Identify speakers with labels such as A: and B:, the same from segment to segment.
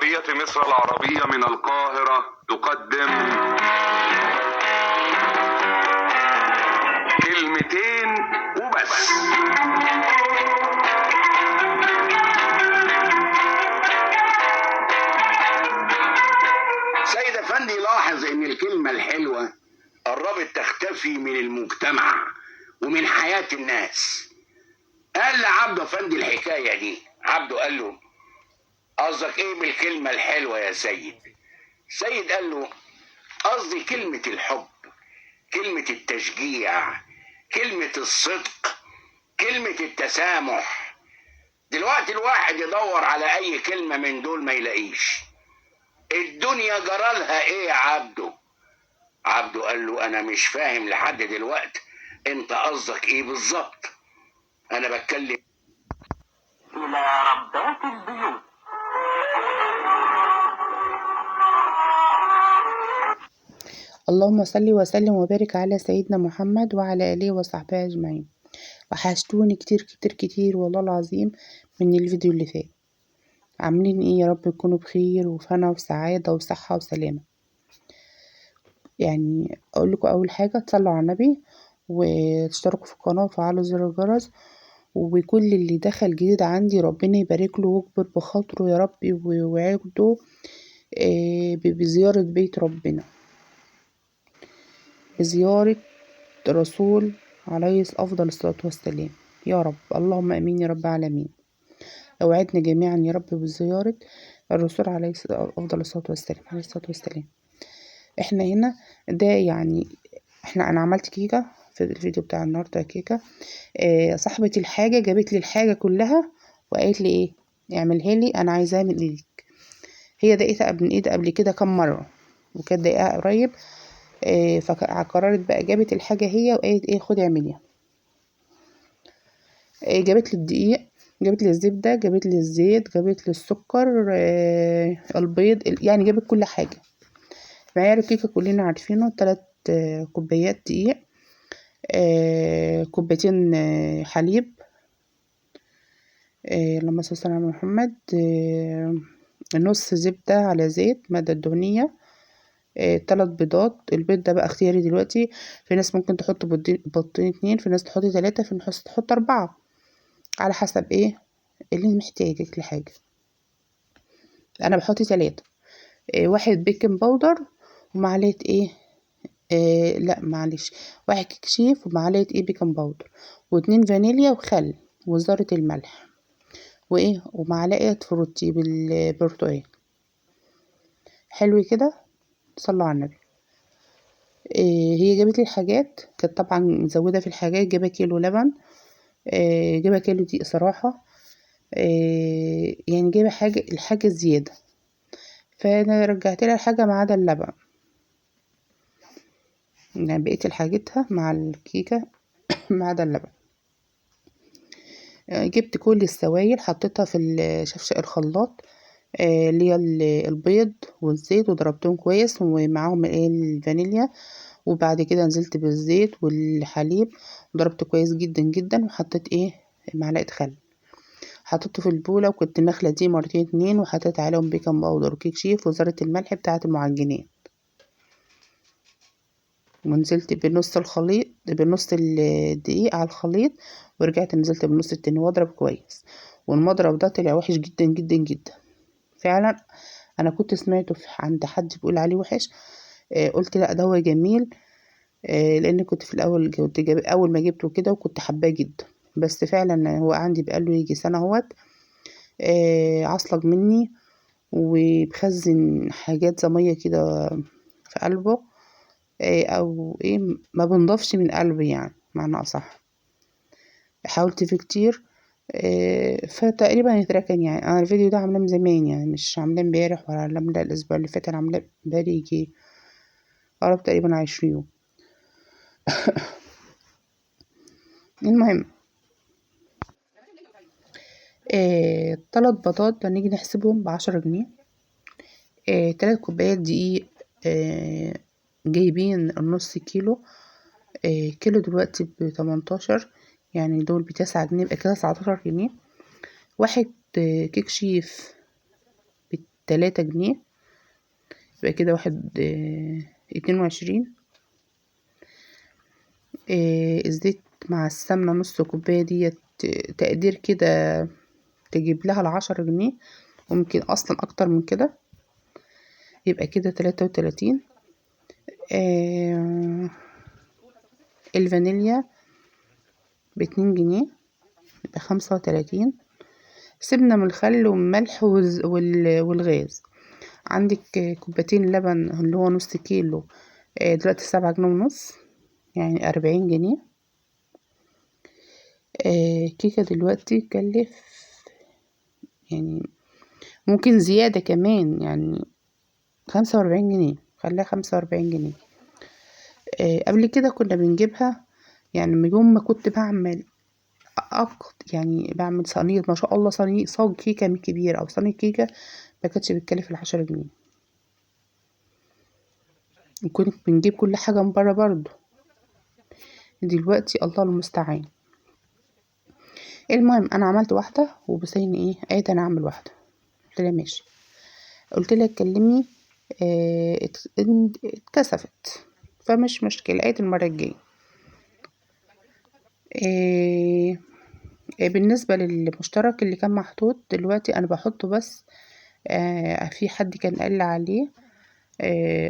A: جمهورية مصر العربية من القاهرة تقدم كلمتين وبس. سيد أفندي لاحظ إن الكلمة الحلوة قربت تختفي من المجتمع ومن حياة الناس. قال لعبده أفندي الحكاية دي. عبده قال له: قصدك ايه بالكلمة الحلوة يا سيد؟ سيد قال له: قصدي كلمة الحب، كلمة التشجيع، كلمة الصدق، كلمة التسامح. دلوقتي الواحد يدور على اي كلمة من دول ما يلاقيش. الدنيا جرالها ايه يا عبده؟ عبده قال له: انا مش فاهم لحد دلوقتي انت قصدك ايه بالظبط. انا بتكلم
B: إلى ربات البيوت.
C: اللهم صل وسلم وبارك على سيدنا محمد وعلى آله وصحبه أجمعين. وحشتوني كتير كتير كتير والله العظيم من الفيديو اللي فات. عاملين ايه؟ يا رب تكونوا بخير وفنا وسعادة وصحة وسلامة. يعني اقول لكم اول حاجة، تصلوا على النبي وتشتركوا في القناة وتفعلوا زر الجرس، وكل اللي دخل جديد عندي ربنا يبارك له ويكبر بخاطره يا رب ويعده بزيارة بيت ربنا، بزيارة رسول عليه أفضل الصلاة والسلام يا رب. اللهم أمين يا رب العالمين. أوعدنا جميعا يا رب بزيارة الرسول عليه أفضل الصلاة والسلام، عليه الصلاة والسلام. احنا هنا ده يعني انا عملت كيكة في الفيديو بتاع النهارده، كيكة. صاحبة الحاجة جابت لي الحاجة كلها وقالت لي ايه؟ اعملها لي، انا عايزاها من ايدك. هي دقيتها من ايد قبل كده كم مرة، وكانت دقيقها قريب، فقررت بقى، جابت الحاجة هي وقالت ايه؟ خدي اعمليها. جابت لي الدقيق، جابت لي الزبدة، جابت لي الزيت، جابت لي السكر، البيض، يعني جابت كل حاجة. معيار الكيكة كلنا عارفينه، 3 كوبايات دقيق، كوبايتين حليب، اللهم صل على محمد، نص زبدة على زيت، مادة دهنية، 3 بيضات. البيض ده بقى اختياري دلوقتي، في ناس ممكن تحط بيضتين 2، في ناس تحط 3، في ناس تحط 4، على حسب ايه اللي محتاجك لحاجة. انا بحط 3، 1 baking powder ومعلقة ايه، لا معلش، 1 كيك شيف ومعلقة ايه baking powder، و2 فانيليا وخل وذرة الملح وايه، ومعلقة فروتي بالبرتقال. حلو كده، صلوا على النبي. هي جابت لي الحاجات، كانت طبعا مزودة في الحاجات، جابت كيلو لبن، جابت كيلو دقيق صراحة، يعني جايبة الحاجة زيادة، فأنا رجعت لها الحاجة ما عدا اللبن، يعني بقيت حاجتها مع الكيكة ما عدا اللبن. جبت كل السوائل حطيتها في شفشق الخلاط، اللي هي البيض والزيت، وضربتهم كويس ومعاهم ايه الفانيليا، وبعد كده نزلت بالزيت والحليب وضربته كويس جدا جدا، وحطيت ايه معلقة خل، حطيته في البولة، وكنت النخلة دي مرتين 2، وحطيت عليهم baking powder وكيك شيف وذرة الملح بتاعة المعجنات، ونزلت بنص الخليط، بنص الدقيق على الخليط، ورجعت نزلت بنص التاني واضرب كويس. والمضرب ده طلع وحش جدا جدا جدا فعلا. انا كنت سمعته عند حد بيقول عليه وحش، قلت لا ده هو جميل، لان كنت في الاول كنت جايب اول ما جبته كده وكنت حباه جدا، بس فعلا هو عندي بقاله يجي سنه اهوت، عصلج مني وبخزن حاجات زي ميه كده في قلبه، او ايه ما بنضفش من قلبه، يعني معنى اصح. حاولت فيه كتير، فتقريبا اتركن. يعني انا الفيديو ده عاملاه من زمان، يعني مش عاملاه امبارح ولا عاملاه الاسبوع اللي فات، انا عاملاه بقالي يجي قرب تقريبا 20 يوم. المهم، 3 بيضات هنيجي نحسبهم ب10 جنيه، 3 كوبايات دقيق، جايبين النص كيلو، كيلو دلوقتي ب18، يعني دول ب9 جنيه، يبقى كده 19 جنيه. واحد كيك شيف 3 جنيه، يبقى كده واحد 22. الزيت مع السمنة نص كوباية ديت تقدير كده تجيب لها 10 جنيه، وممكن اصلا اكتر من كده، يبقى كده 33. الفانيليا ب2 جنيه، يبقى 35. سيبنا من الخل والملح والغاز. عندك كوبايتين لبن اللي هو نص كيلو، دلوقتي 7 جنيه ونص، يعني 40 جنيه. كيكة دلوقتي تكلف يعني ممكن زيادة كمان، يعني 45 جنيه، خليها 45 جنيه. قبل كده كنا بنجيبها، يعني من يوم ما كنت بعمل يعني بعمل صينية ما شاء الله، صينية صاج كيكة من كبير أو صينية كيكة، ما كانتش بتكلف 10 جنيه، وكنت بنجيب كل حاجة من بره برضو. دلوقتي الله المستعان. المهم انا عملت واحدة وبسين ايه قالت انا اعمل واحدة، قلت لها ماشي، قلت لها اتكلمي، اتكسفت فمش مشكلة، قالت المرة الجاية. بالنسبة للمشترك اللي كان محطوط دلوقتي انا بحطه بس، في حد كان قال لي عليه،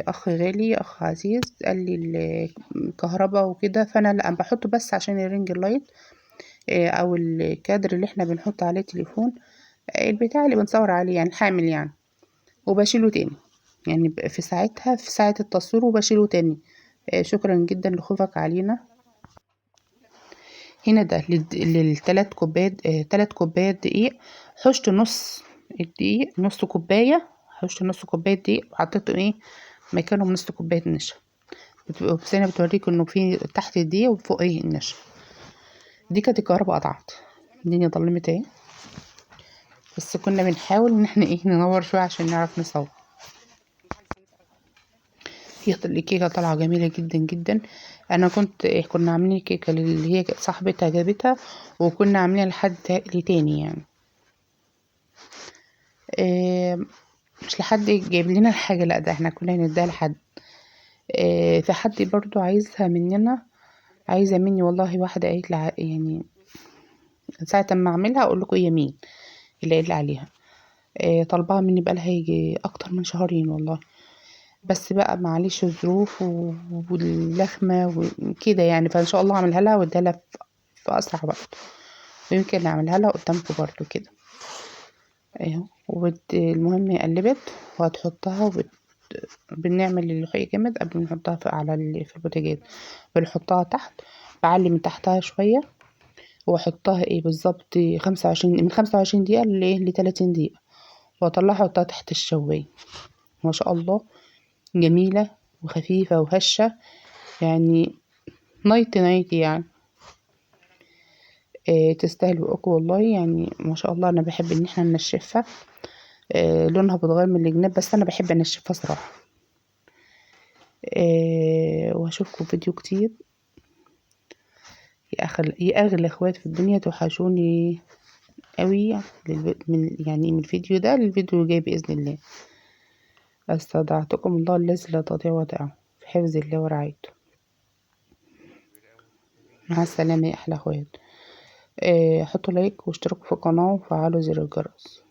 C: اخ غالي اخ عزيز قال لي الكهرباء وكده، فانا لا انا بحطه بس عشان ال ring light، او الكادر اللي احنا بنحط عليه تليفون، البتاع اللي بنصور عليه يعني الحامل يعني، وبشيله تاني يعني في ساعتها في ساعة التصوير وبشيله تاني. شكرا جدا لخوفك علينا. هنا ده للتلات كوبايات، 3 كوبايات دقيق، حشت نص الدقيق، نص كوباية، حشت نص كوباية دقيق وحطيته ايه مكانه نص كوباية نشا. بس انا بتوريكم انه في تحت الدقيق وفوق ايه النشا. دي كانت الكهرباء قطعت، الدنيا ضلمت اهي، بس كنا بنحاول ان احنا ايه ننور شوية عشان نعرف نصور. هي الكيكه طالعه جميلة جدا جدا. انا كنت إيه كنا عاملين الكيكه اللي هي صاحبتها جابتها، وكنا عاملينها لحد لتاني يعني، إيه مش لحد جايب لنا الحاجة، لا ده احنا كنا هنديها لحد. إيه في حد برضو عايزها مننا، عايزه مني والله، واحدة قالت لي يعني ساعة ما اعملها اقول لكم هي مين اللي قال لي عليها. إيه طلبها مني بقالها يجي اكتر من شهرين والله، بس بقى معلش الظروف واللخمه وكده يعني، فان شاء الله اعملها لها واديها لها في اسرع وقت، ويمكن اعملها لها قدامكم برضو كده اهو. المهم قلبت وهتحطها، بنعمل اللحية جامد قبل ما نحطها في البوتاجاز، بنحطها تحت، بعلي من تحتها شوية واحطها ايه بالظبط 25، من 25 دقيقة ل 30 دقيقة، واطلعها واحطها تحت الشوايه. ما شاء الله جميلة وخفيفة وهشه، يعني نايتي نايتي يعني، تستاهل بقكم والله يعني ما شاء الله. انا بحب ان احنا ننشفها، لونها بتغير من الجناب، بس انا بحب انشفها صراحة. واشوفكم فيديو كتير. يا اغلى اخوات في الدنيا، توحشوني قوي من الفيديو ده للفيديو الجاي باذن الله. استودعتكم الله الذي لا تضيع ودائعه، في حفظ الله ورعايته. مع السلامة يا احلى اخوات. حطوا لايك واشتركوا في القناة وفعلوا زر الجرس.